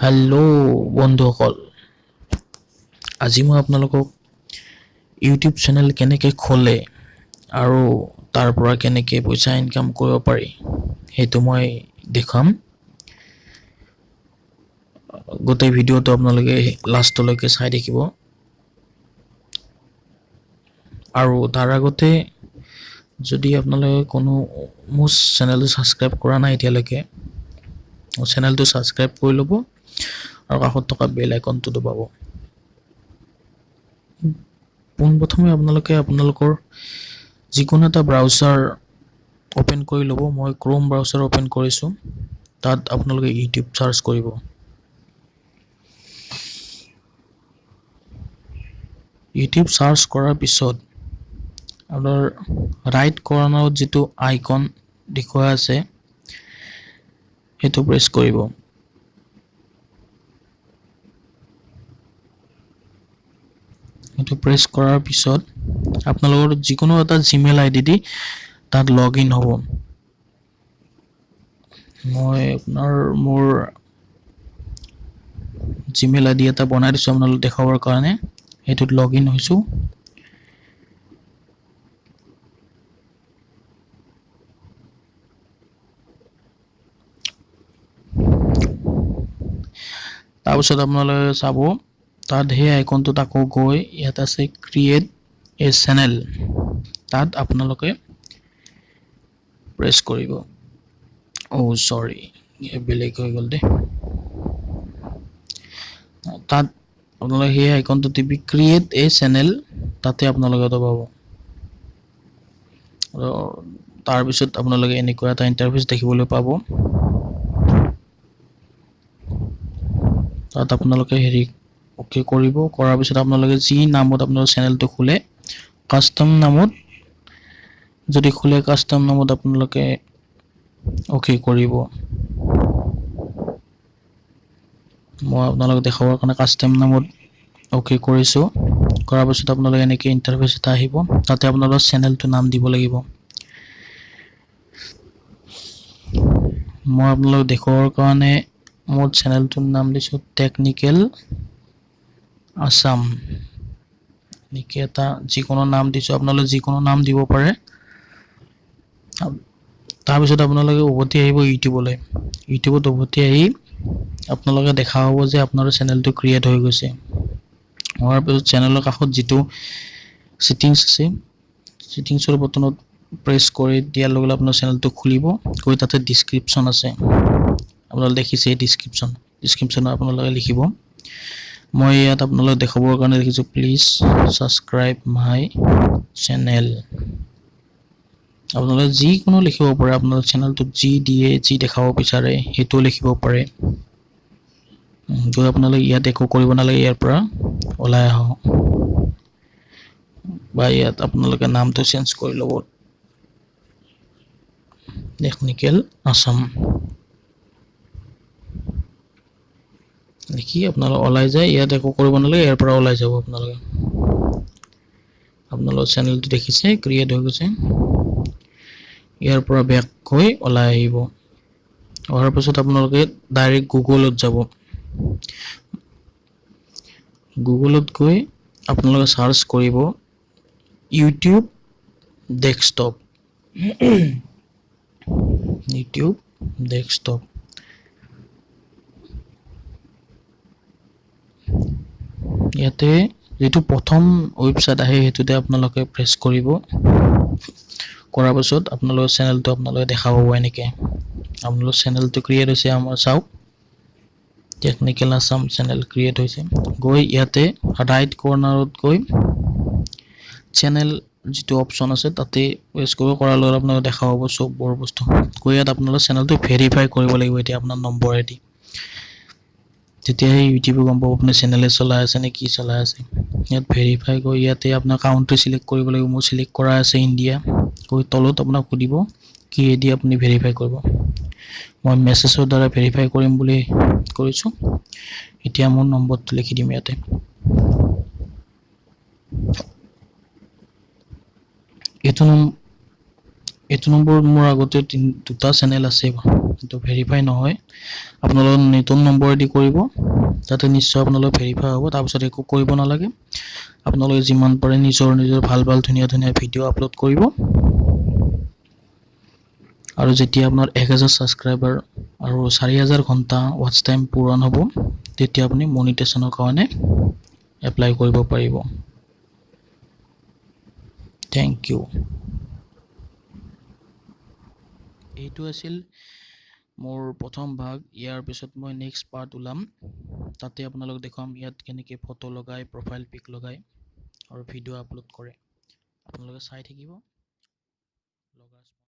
Hello' বন্ধুসকল, আজি মই আপোনালোকক ইউটিউব চেনেল কেনেকৈ খোলে আৰু তাৰ পৰা কেনেকৈ পইচা ইনকাম কৰিব পাৰি সেইটো মই দেখুৱাম। গোটেই ভিডিঅ'টো আপোনালোকে লাষ্টলৈকে চাই থাকিব। আৰু তাৰ আগতে যদি আপোনালোকে কোনো মোৰ চেনেলটো ছাবস্ক্ৰাইব কৰা নাই এতিয়ালৈকে, চেনেলটো ছাবস্ক্ৰাইব কৰি ল'ব আৰু কাষত থকা বেল আইকনটো দবাব। পোনপ্ৰথমে আপোনালোকে আপোনালোকৰ যিকোনো এটা ব্ৰাউজাৰ অ'পেন কৰি ল'ব। মই ক্ৰ'ম ব্ৰাউজাৰ অ'পেন কৰিছোঁ। তাত আপোনালোকে ইউটিউব চাৰ্চ কৰিব। ইউটিউব চাৰ্চ কৰাৰ পিছত আপোনাৰ ৰাইট কৰ্ণাৰত যিটো আইকন দেখুওৱা আছে সেইটো প্ৰেছ কৰিব। সেইটো প্ৰেছ কৰাৰ পিছত আপোনালোকৰ যিকোনো এটা জিমেইল আই ডি দি তাত লগ ইন হ'ব। মই আপোনাৰ মোৰ জিমেইল আই ডি এটা বনাই দিছোঁ আপোনালোক দেখুৱাবৰ কাৰণে। সেইটোত লগ ইন হৈছোঁ। তাৰপিছত আপোনালোকে চাব তাত সেই আইকনটোত আকৌ গৈ ইয়াত আছে ক্ৰিয়েট এ চেনেল, তাত আপোনালোকে প্ৰেছ কৰিব। অ' চৰি, বেলেগ হৈ গ'ল দেই। তাত আপোনালোকে সেই আইকনটো টিপি ক্ৰিয়েট এ চেনেল তাতে আপোনালোকে দবাব। তাৰপিছত আপোনালোকে এনেকুৱা এটা ইণ্টাৰফেচ দেখিবলৈ পাব। তাত আপোনালোকে হেৰি অ'কে কৰিব। কৰাৰ পিছত আপোনালোকে যি নামত আপোনালোকৰ চেনেলটো খোলে, কাষ্টম নামত যদি খোলে কাষ্টম নামত আপোনালোকে অ'কে কৰিব। মই আপোনালোকক দেখুৱাবৰ কাৰণে কাষ্টম নামত অ'কে কৰিছোঁ। কৰাৰ পিছত আপোনালোকে এনেকৈ ইণ্টাৰফেচ এটা আহিব। তাতে আপোনালোকৰ চেনেলটোৰ নাম দিব লাগিব। মই আপোনালোকক দেখুৱাবৰ কাৰণে মোৰ চেনেলটোৰ নাম দিছোঁ টেকনিকেল আছাম। এনেকৈ এটা যিকোনো নাম দিছোঁ, আপোনালোকে যিকোনো নাম দিব পাৰে। তাৰপিছত আপোনালোকে উভতি আহিব ইউটিউবলৈ। ইউটিউবত উভতি আহি আপোনালোকে দেখা পাব যে আপোনাৰ চেনেলটো ক্ৰিয়েট হৈ গৈছে। হোৱাৰ পিছত চেনেলৰ কাষত যিটো ছেটিংছ আছে, ছেটিংছৰ বটনত প্ৰেছ কৰি দিয়াৰ লগে লগে আপোনাৰ চেনেলটো খুলিব। গৈ তাতে ডিছক্ৰিপশ্যন আছে, আপোনালোকে দেখিছে এই ডিছক্ৰিপশ্যন। ডিছক্ৰিপশ্যনত আপোনালোকে লিখিব। মই ইয়াত আপোনালোক দেখুৱাবৰ কাৰণে লিখিছোঁ প্লিজ ছাবস্ক্ৰাইব my channel. আপোনালোকে যিকোনো লিখিব পাৰে, আপোনালোকৰ চেনেলটোত যি দিয়ে যি দেখাব বিচাৰে সেইটোও লিখিব পাৰে। গৈ আপোনালোকে ইয়াত একো কৰিব নালাগে, ইয়াৰ পৰা ওলাই আহক বা ইয়াত আপোনালোকে নামটো চেঞ্জ কৰি ল'ব, টেকনিকেল আছাম লিখি আপোনালোক ওলাই যায়। ইয়াত একো কৰিব নালাগে, ইয়াৰ পৰা ওলাই যাব আপোনালোকে। আপোনালোকৰ চেনেলটো দেখিছে ক্ৰিয়েট হৈ গৈছে। ইয়াৰ পৰা বেক হৈ ওলাই আহিব। অহাৰ পিছত আপোনালোকে ডাইৰেক্ট গুগলত যাব। গুগলত গৈ আপোনালোকে চাৰ্চ কৰিব ইউটিউব ডেস্কটপ। ইউটিউব ডেস্কটপ ইয়াতে যিটো প্ৰথম ৱেবছাইট আহে সেইটোতে আপোনালোকে প্ৰেছ কৰিব। কৰাৰ পাছত আপোনালোকৰ চেনেলটো আপোনালোকে দেখা পাব। এনেকৈ আপোনালোকৰ চেনেলটো ক্ৰিয়েট হৈছে। আমাৰ চাওক টেকনিকেল আছাম চেনেল ক্ৰিয়েট হৈছে। গৈ ইয়াতে ৰাইট কৰ্ণাৰত গৈ চেনেল যিটো অপশ্যন আছে তাতে প্ৰেছ কৰিব। কৰাৰ লগত আপোনালোকে দেখা পাব চববোৰ বস্তু। গৈ ইয়াত আপোনালোকৰ চেনেলটো ভেৰিফাই কৰিব লাগিব এতিয়া আপোনাৰ নম্বৰেদি, তেতিয়াহে ইউটিউবে গম পাব আপুনি চেনেলে চলাই আছে নে কি চলাই আছে। ইয়াত ভেৰিফাই কৰি ইয়াতে আপোনাৰ কাউণ্ট্ৰি চিলেক্ট কৰিব লাগিব। মোৰ চিলেক্ট কৰা আছে ইণ্ডিয়া। গৈ তলত আপোনাক সুধিব কিহেদি আপুনি ভেৰিফাই কৰিব। মই মেছেজৰ দ্বাৰা ভেৰিফাই কৰিম বুলি কৰিছোঁ। এতিয়া মোৰ নম্বৰটো লিখি দিম ইয়াতে। এইটো নম্বৰ মোৰ আগতে দুটা চেনেল আছে, কিন্তু ভেৰিফাই নহয়। আপোনালোকে নতুন নম্বৰেদি কৰিব, তাতে নিশ্চয় আপোনালোক ভেৰিফাই হ'ব। তাৰপিছত একো কৰিব নালাগে, আপোনালোকে যিমান পাৰে নিজৰ নিজৰ ভাল ভাল ধুনীয়া ধুনীয়া ভিডিঅ' আপলোড কৰিব। আৰু যেতিয়া আপোনাৰ 1000 ছাবস্ক্ৰাইবাৰ আৰু 4000 ঘণ্টা ৱাটচ টাইম পূৰণ হ'ব, তেতিয়া আপুনি মনিটেশ্যনৰ কাৰণে এপ্লাই কৰিব পাৰিব। Thank you. এইটো আছিল মোৰ প্ৰথম ভাগ। ইয়াৰ পিছত মই নেক্সট পাৰ্ট ওলাম, তাতে আপোনালোক দেখুৱাম ইয়াত কেনেকৈ ফটো লগায়, প্ৰফাইল পিক লগায় আৰু ভিডিঅ' আপলোড কৰে। আপোনালোকে চাই থাকিব।